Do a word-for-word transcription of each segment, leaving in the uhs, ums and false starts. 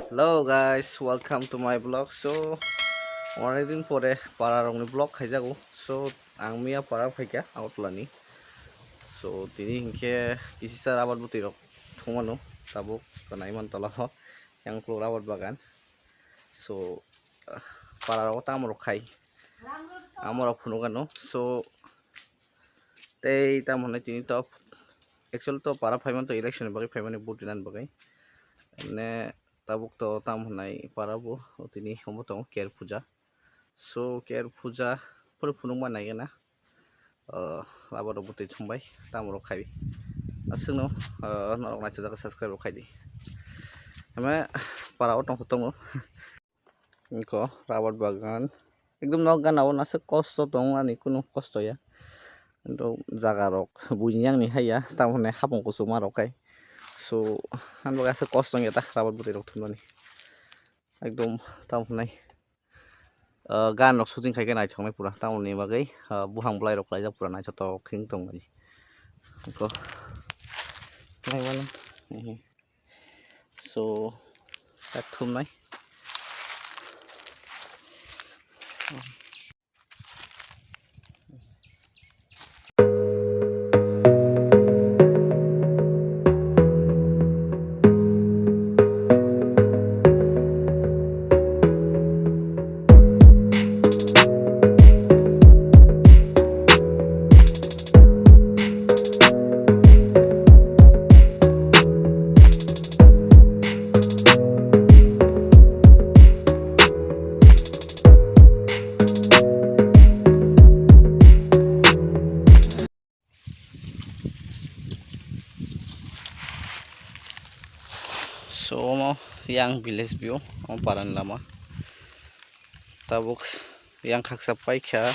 Hello guys, welcome to my vlog. So, onek din pore para rokni vlog khaijago. So, ang miya para phaikha Agartala ni. So, tini hinkhe kisisa rabar bwtwi rok thumano tabuk kanai man tola o yang ukulok rabar bagan. So, ah, para rok tamo rok khai. Amo rok phunuk ano. So, tei tamo hwnwi tini to actual to para phaiman to election ni bagwi phaimani vote rinani bagwi. Emne tabuk to tamo hwnai para bo tini omo tongo Ker puja. So Ker puja phuru phunukma nai gana. Ah, abo rok bwtwi thumbai tamo rok khai. Aswkno, ah, norok naithojakgo subscribe rok khaidi. Ame para o tongkho tongo. Wngkha rabar bagan. Ekdom nok gana o aswk kosto tongo ani kunu kosto ya. Ento jaga rok buini yang ni haiya tamo hwnwi hapung kuchukma rok khai. So, ani bagwi aswk kosto wngya ta rabar bwtwi rok thumnani. Ekdom tamo hwnwi, ah, gan rok shooting khai khe naithoknai pura. Tamoni bagwi, ah, buphang bwlai rok klaijak pura naithotok khe wng tongmani. Wngkha naimano. Mhm. So, tak thumnai. So, omo yang village view, omo parani lama. Tabuk yang khaksa paikha,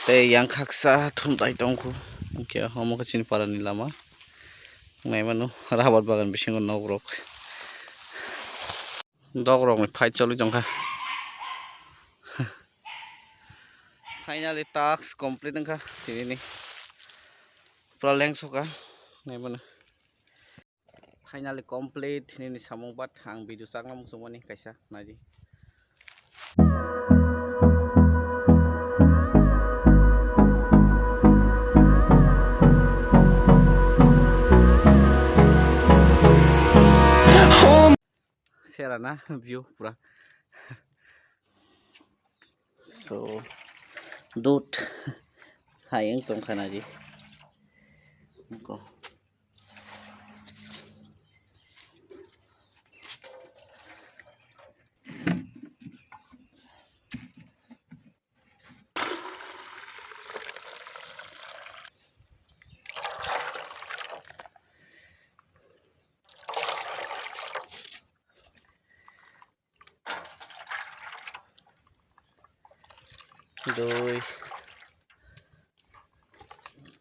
tei yang khaksa thumtai tongkhu. Hwnkhe omo khe chini parani lama. Naimano rabar bagan bisingo nok rok. Dok rokni fight choli tongkha. Finally task complete wngkha tinini. Pura lengsoka naimano. Finally complete nini samung bat ang video chakna muchungmani kaisa naidi. Serana view pura. So, dud hai wng tongkha naidi. Wngkha. Dui,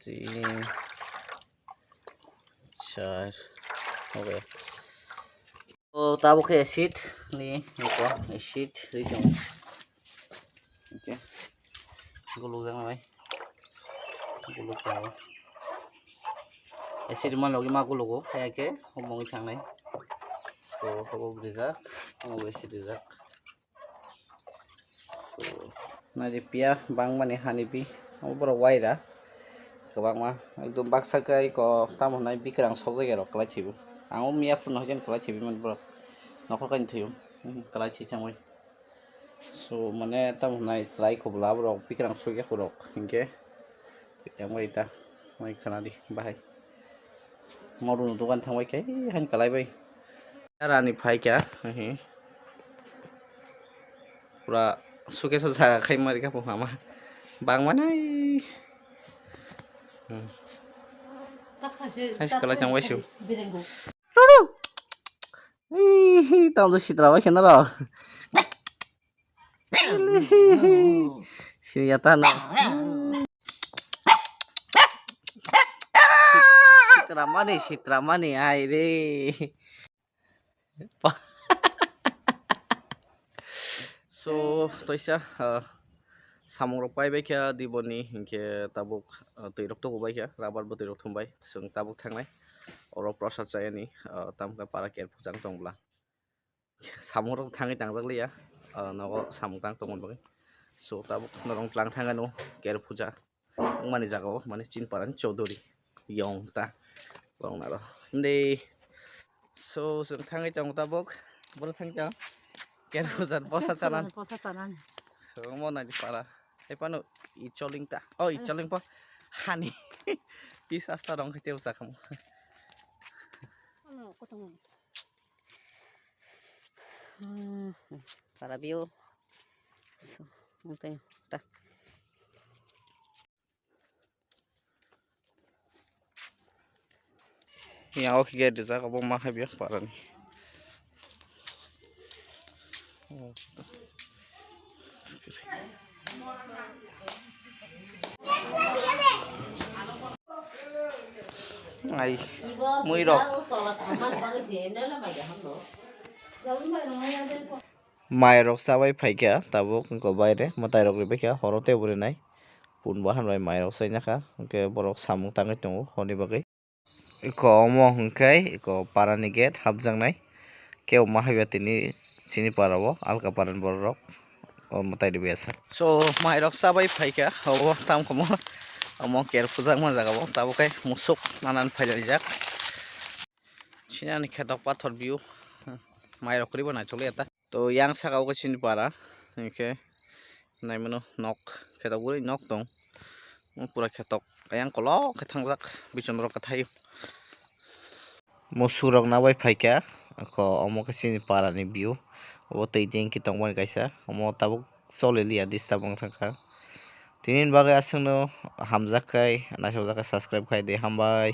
tin, char. Okay. O tabuk khe acid ni, eko acid ri tong. Okay. Guluk jak nai. Guluk tong. Acid man logi ma gulugo, hai ke homong thang nai. So, hobo brijak, hobo acid rijak. So, naidi piya bangmani hani bi, omo borok waira kwbangma, ekdom baksa khe eko tamo hwnai bikrang sokjak ya rok kwlai thibo. Ang o miya phuru no hokhe kwlai thibi mani borok nokhor kaini thwiyo, kwlai thwi thangwi. So, mane tamo hwnai chwrai kubla borok bikrang sokya khorok hinkhe. Yang bai ta, mai khana di, bahai. Modu ni dogan thang bai khe, han kalai bai. Rani phai kha, hi. Pura suke so jaga khai mari kha phung hama. Bang manai. Hmm. Hai kalai thang bai su. Ruru. Ih, tamo to sitra bai khe naro. Sini ya tano. Sitramani, sitramani, ai re. So, toisa, ah, samung rok pai bai kha diboni, hinkhe tabuk, ah, twi rok tubu bai kha, rabar bo twi rok thum bai, chwng tabuk thangnai. Oro prasad chayani, ah, tamkhe para ker pujang tong bwla. Samung rok thangwi tangjak liya, ah, nogo samung tang tongmani bagwi. So, tabuk norok tlang thangano Ker puja wngmani jagao, mane, chini parani Chaudhuri yong ta borok naro hindi. So, chwng thangwi tongo tabuk, boro thangwi tong Ker puja posa chanan. Posa chanan. So, omo naidi para. Hai phano i choling ta. Oh, i choling po hani. Pis asta rong khaite usa khamu. Oh, kotong. Hmm, para view. So, okay, ta. Yang oke gate rijak, obo ma hai biya parani. Ai, mui rok. Mai rok chabai phaikha tabuk, wngkha baire mwtai rok ribaikha, horo tei bo rinai. Pun bahan bai mai rok chainakha, hwnkhe borok samung tangwi tongo horni bagwi. Eko omo hwnkhe eko parani gate hapjaknai. Kebo ma haiba tini chini para o, alka parani borok rok o mwtai rwbaiyasa. So, mai rok chabai phaikha, obo tam khomo, omo Ker pujakma jaga o, tabuk khe musuk nanan phailaijak. Chini ani khetok pathor view, mai rok kwrwi bo naithok liya ta. To yang saka o chini para, hinkhe naimano nok, khetok bwrwi nok tong. Pura khetok yang kolok khe thangjak, bichon rok kwthai. Musuk rok nabai phaikha, ko omo khe chini para ni view. Obo twi tanki tongmani kaisa, omo tabuk choli liya, disturb wng thangkha. Tini bagwi aswkno hamjak khai, naisajak khai, subscribe khai di, hambai.